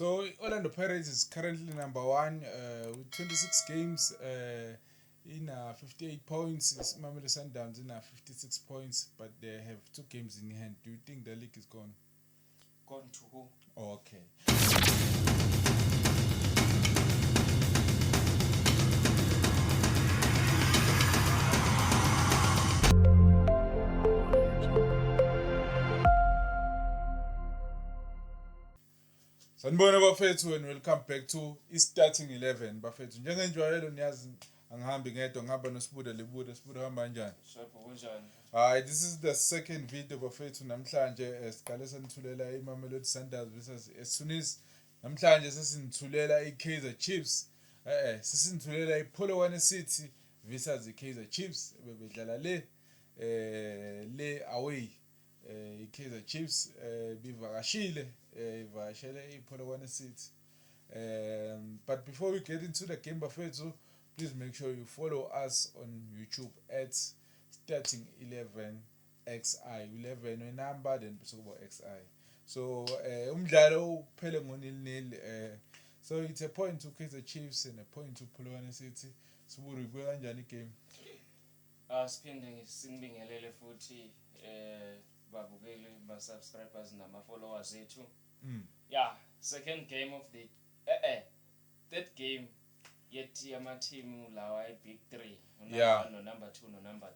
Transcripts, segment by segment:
So Orlando Pirates is currently number 1 with 26 games in 58 points. Mamelodi Sundowns in 56 points, but they have two games in hand. Do you think the league is gone? Gone to who? Oh, okay. Sanibona bafethu and welcome back to i-starting 11 bafethu. Njengenjwayelo niyazi angihambi ngedwa, ngihamba noSibuda Lebuda. Sibuda, hamba kanjani? Shapho, kunjani? Hayi, this is the second video bafethu. Namhlanje siqale sanithulela iMamelodi Sundowns versus eSunis. Namhlanje sesinithulela iKaizer Chiefs. Sesinithulela iPolokwane City versus iKaizer Chiefs bebedlala le away. IKaizer Chiefs bivakashile, ivakashele iPolokwane City. But before we get into the game bafethu, please make sure you follow us on YouTube at starting 11 XI, 11 we-number then bese kuba XI. So umdlalo uphele ngo-0-0, so it's a point to Kaizer Chiefs and a point to Polokwane City. Siburu, ibuye kanjani igame? Asiphinde sinibingelele futhi babukeli, ba subscribers nama followers ethu. Yeah, second game of the third game yethi ama team lawa e big 3. No number 2 no number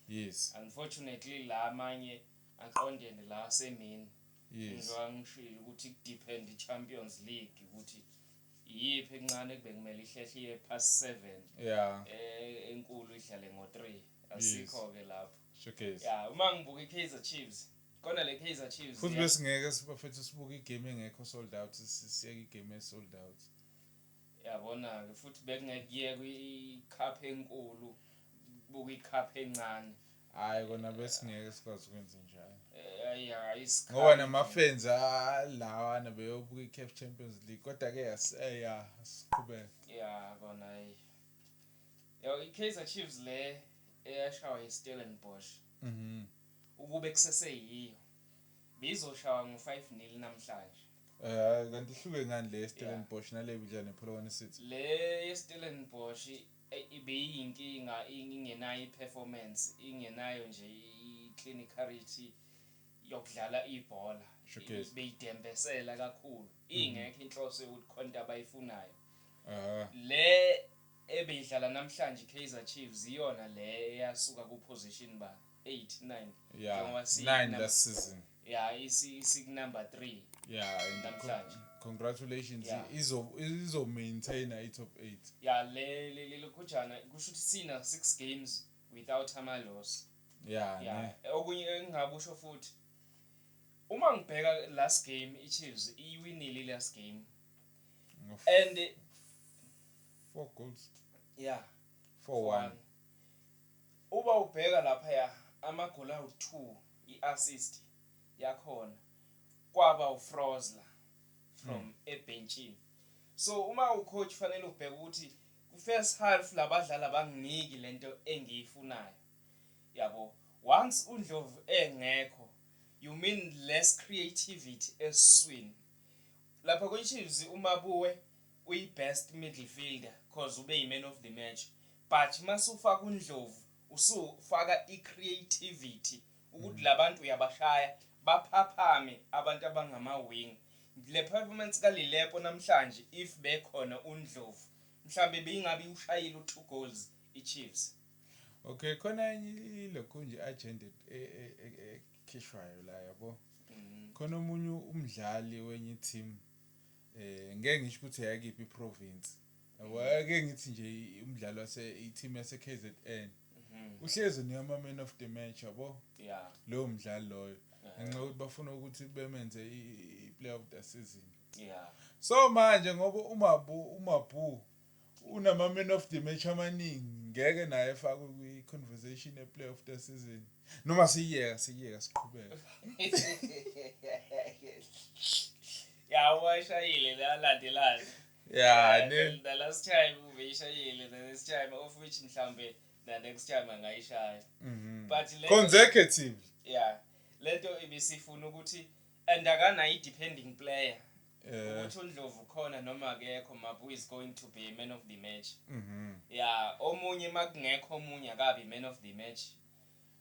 3. Unfortunately la amanye aqondene la semini. Njengoba ngishilo ukuthi depend i-Champions League ukuthi iyiphi encane kube kumele ihlehle iye past 7. Enkulu idlale ngo3. Asikho ke lapho. Showcase. Yeah, uma ngibuka iKaizer Chiefs, kona le Kaizer Chiefs. Futhi besingeke sibafethu sibuke igame engekho sold out, siyeke igame e sold out. Yabona ke futhi bekungeke kuyeke icup enkulu, buka icup encane. Hayi kona besingeke sikwazi ukwenza njalo. Hayi isikhathi. Ngoba nama fans lawana beyobuka iCAF Champions League, kodwa ke asiqhubeke. Yeah, kona hayi. Yo, iKaizer Chiefs le eyashawa iStellenbosch. Ukube kuseseyiyo bizoshawa ngo-5-0 namhlanje. Kanti ihluke ngani le Stellenbosch nale bidlala nePolokwane City? Le Stellenbosch ibeyinkinga, ingenayo iperformance, ingenayo nje i-clinicality yokudlala ibhola. Beyidembesela kakhulu. Ingekho inhloso yokuthi khona abayifunayo. Le ebeyidlala namhlanje iKaizer Chiefs iyona le eyasuka ku position ba 8 9. 9 last season. Yeah, isi number 3. Yeah, and namhlanje. Congratulations. Izo maintain i top 8. Yeah, le lokhujana kusho ukuthi sina 6 games without ama loss. Yeah, ne. Okunye engingakusho futhi, uma ngibheka last game iChiefs iwinile last game. And 4 goals. Yeah. 4-1. Uba ubheka lapha ya amagoli awu2 iassist yakhona kwaba uFrosler from ebenchini. So uma ucoach fanele ubheke ukuthi ku first half labadlali abanginiki lento engiyifunayo. Yabo, once uNdlovu engekho, you mean less creativity eswini. Lapha kwiChiefs uMabuwe uyi best midfielder cause ube yi man of the match, but masufaka uNdlovu usufaka i-creativity ukuthi labantu uyabashaya baphaphame abantu abangama wing. Le performance kaLilepo namhlanje if bekhona uNdlovu mhlambe beyingabe ushayile u2 goals iChiefs. Okay, khona enye ilokhu nje agenda ekhishwayo la yabo. Khona omunye umdlali wenye team ngeke ngisho ukuthi yakiphi iprovince. Yabo, ake ngithi nje umdlali wase i-team yase KZN. Uhlezi niyama man of the match yabo. Lo mdlali loyo. Ngenxa yokuthi bafuna ukuthi bemenze i-player of the season. So manje ngoba uMabu unama man of the match amaningi, ngeke naye efakwe kwi-conversation ye-player of the season. Noma siyeka siqhubeke. Ya, washayile la landelana. Yeah, ne The last time ubeyishayile, the next time of which mhlambe the next time angayishaya. But le consecutive. Yeah. Lento ibisifuna ukuthi and akanayo i-depending player. Ukuthi uNdlovu khona noma akekho, Mabu is going to be a man of the match. Yeah, omunye makungekho omunye akabi man of the match.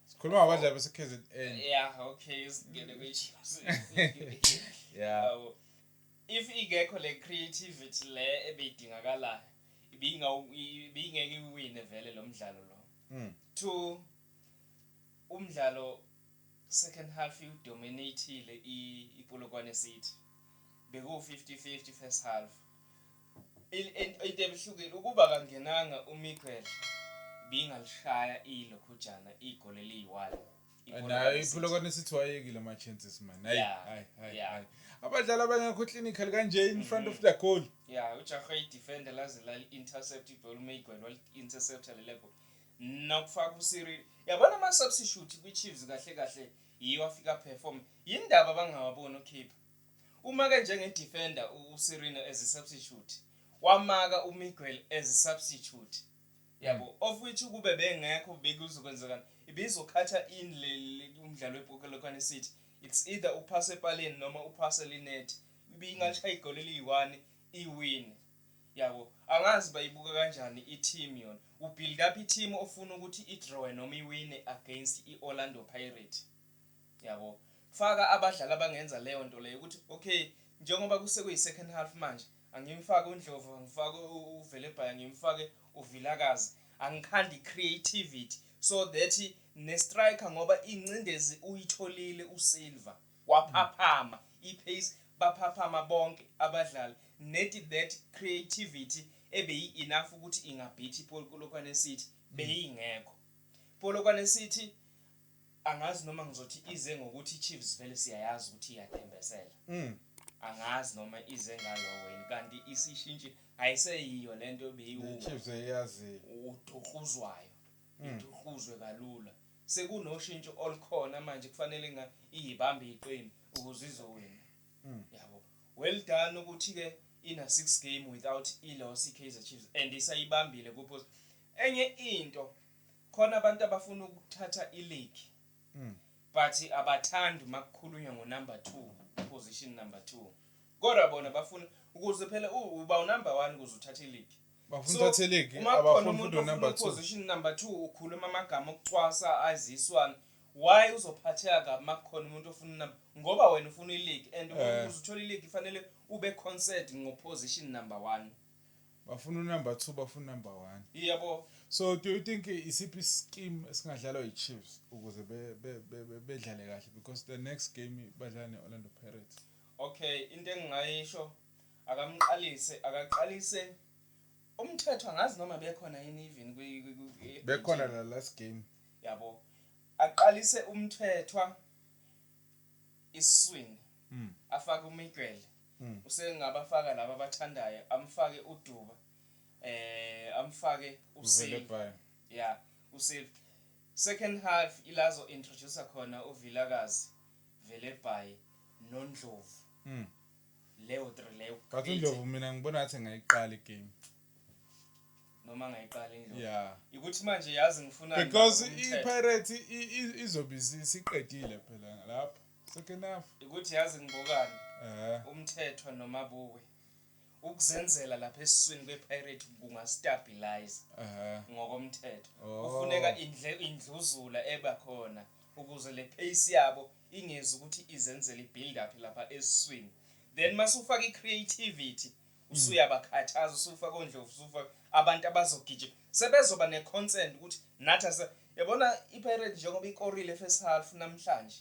Sikhuluma ngabadlali base-KZN. Yeah, okay, singene kwi-Chiefs. Yabo, if ingekho le creativity le ebeyidingakalayo, ibingeke iwine vele lo mdlalo lo. Two, umdlalo second half idominateile iPolokwane City. Beku 50-50 first half. Into ebuhlukile ukuba kangenanga uMiguel, bingalishaya ilokhujana igoli eliyi-1. Nayo iPolokwane City wayekile ama-chances, man. Hayi, hayi, hayi, hayi, abadlali abangekho clinical kanje in front of the goal. Yeah, ujahe i-defender laze lali-intercept ibhola, uMiguel wali-intercepta lele bhola. Nokufaka uCyril, yabona, ama-substitute kwi-Chiefs kahle kahle yiwo afika perform. Yindaba bangawaboni ukhipha uma-ke njenge-defender uSirino as a substitute, wamaka uMiguel as a substitute, yabo, of which ukube bengekho bekuzokwenzekani? Ibizokhatha in le umdlalo wePolokwane City. It's either uphase epaleni noma uphase linet, ibingalishaya igoli eliyi-1 iwin, yabo. Angazi bayibuka kanjani i-team yona. Ubuild up i-team ofuna ukuthi idrawe noma iwine against i-Orlando Pirates, yabo. Faka abadlali abangenza leyo nto leyo ukuthi okay, njengoba kusekuyi-second half manje, angimfake uNdlovu, angifake uVelebhayi, ngimfake uVilakazi, angikhandi creativity so that ne-striker, ngoba ingcindezi uyitholile uSilva, waphaphama ipace, baphaphama bonke abadlali net. That creativity ebeyi-enough ukuthi ingabhithi iPolokwane City beyingekho. Polokwane City, angazi noma ngizothi ize ngokuthi i-Chiefs vele siyayazi ukuthi iyadembesela. Angazi noma ize ngaloko yini, kanti isishintshi ayiseyiyo lento beyiwu I-Chiefs eyazi. Uduhluzwayo, iduhluzwe kalula. Sekunoshintsho olukhona manje, kufanele nga iyibambe iqembu ukuze izowina, yabo. Well done ukuthi ke ina 6 game without i-loss i-Kaizer Chiefs, and isayibambile kupho. Enye into khona, abantu abafuna ukuthatha i-league but abathandi makukhulunywa ngo-number 2, position number 2, kodwa bona bafuna ukuze phela uba unumber 1 ukuze uthathe i-league. Bafuna uthathe league. Uma kukhona abafuna umuntu futhi ofuna number 2. Position number 2, ukhuluma amagama okucwasa aziswana. Why uzophatheka kabi uma kukhona umuntu ofuna number? Ngoba wena ufuna i-league, and ukuze uthole i-league kufanele ube concerned ngo-position number 1. Bafuna unumber 2, bafuna number 1. Yabo. So do you think isiphi scheme esingadlalwa yi-Chiefs ukuze bedlale kahle, because the next game badlala ne-Orlando Pirates? Okay, into engingayisho, akamqalise, akaqalise uMthethwa. Angazi noma bekhona yini even Bekhona la last game. Yabo, aqalise uMthethwa iswing, afake uMiguel. Usengabafaka laba abathandayo, amfake uDuba, amfake uSilva. Velebhayi. Yeah, uSilva. Second half ilazo introduce khona uVilakazi, Velebhayi noNdlovu. Leyo three leyo. But uNdlovu mina ngibona ngathi engayiqala igame. Noma ngayiqala iNdlovu. Yeah. Ukuthi manje yazi ngifuna Because uMthethwa. i-Pirates izobe isiqedile phela lapho second half. Ukuthi yazi ngibokani? UMthethwa noMabuwe ukuzenzela lapha esiswini kwe-Pirate kungastabilize ngokomthetho. Kufuneka indluzula eba khona ukuze le pace yabo ingezi ukuthi izenzele i-build up lapha esiswini, then masufaka i-creativity usuyabakhathaza, usufaka oNdlovu, usufaka abantu abazogijima, sebezoba ne-consent ukuthi nathi yabona i-Pirate njengoba ikorile first half namhlanje,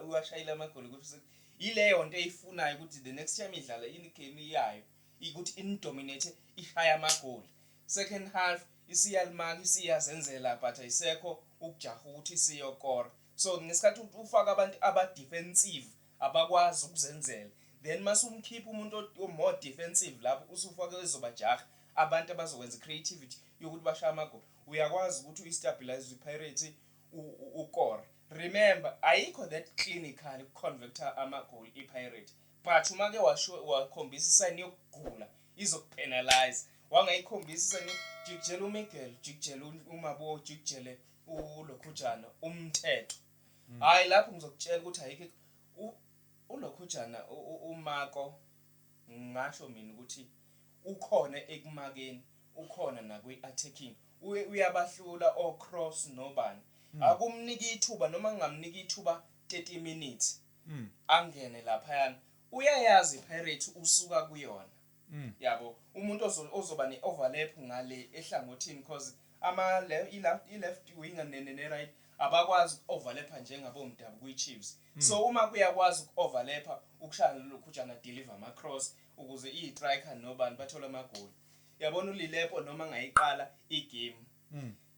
uyashayela amagoli ukuthi yileyo nto eyifunayo ukuthi the next time idlala in-game yayo ukuthi inidominate, ishaya amagoli. Second half isiyalimaka, isiyazenzela, but ayisekho ukujaha ukuthi isiyokora. So ngesikhathi ufaka abantu aba-defensive abakwazi ukuzenzela, then masumkhipha umuntu o-more defensive lapho, usufake ezobajaha abantu abazokwenza i-creativity yokuthi bashaye amagoli, uyakwazi ukuthi uyistabilize i-Pirates, ukore. Remember, ayikho that clinical ukuconverta amagoli i-Pirate, but uma ke washo wakhombisa isayini yokugula, izokupenalize. Wangayikhombisa isayini, jikijela uMiguel, jikijela uMabo, jikijele uLokhujana, uMthetho. Hayi, lapho ngizokutshela ukuthi ayikho uLokhujana uMako. Ngingasho mina ukuthi ukhona ekumakeni, ukhona nakwi-attacking. Uyabahlula o-cross nobani. Akumnika ithuba noma ngingamnika ithuba 30 minutes, angene laphayana, uyayazi iPirates, usuka kuyona, yabo, umuntu ozoba ne-overlap ngale ehlangothini, because ama i-left winger ne-right abakwazi uku-overlapha njengabomdabu kwi-Chiefs. So uma kuyakwazi uku-overlapha, ukushaya lokhujana, deliver ama-cross ukuze i-striker nobani bathole amagoli, yabona, uLilepo noma angayiqala igame,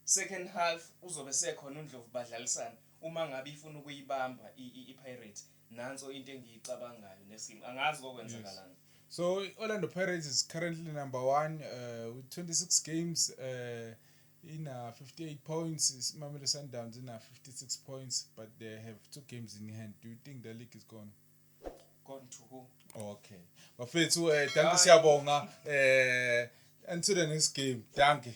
second half uzobe sekhona uNdlovu, badlalisana uma ngabe ifuna ukuyibamba i-Pirates. Nanso into engiyicabangayo next game, angazi kokwenzakalani. So Orlando Pirates is currently number one with 26 games in 58 points. Mamelodi Sundowns in 56 points, but they have two games in hand. Do you think the league is gone? Gone to who? Okay. Bafethu, dankie. Hayi. Siyabonga. Until the next game. Dankie.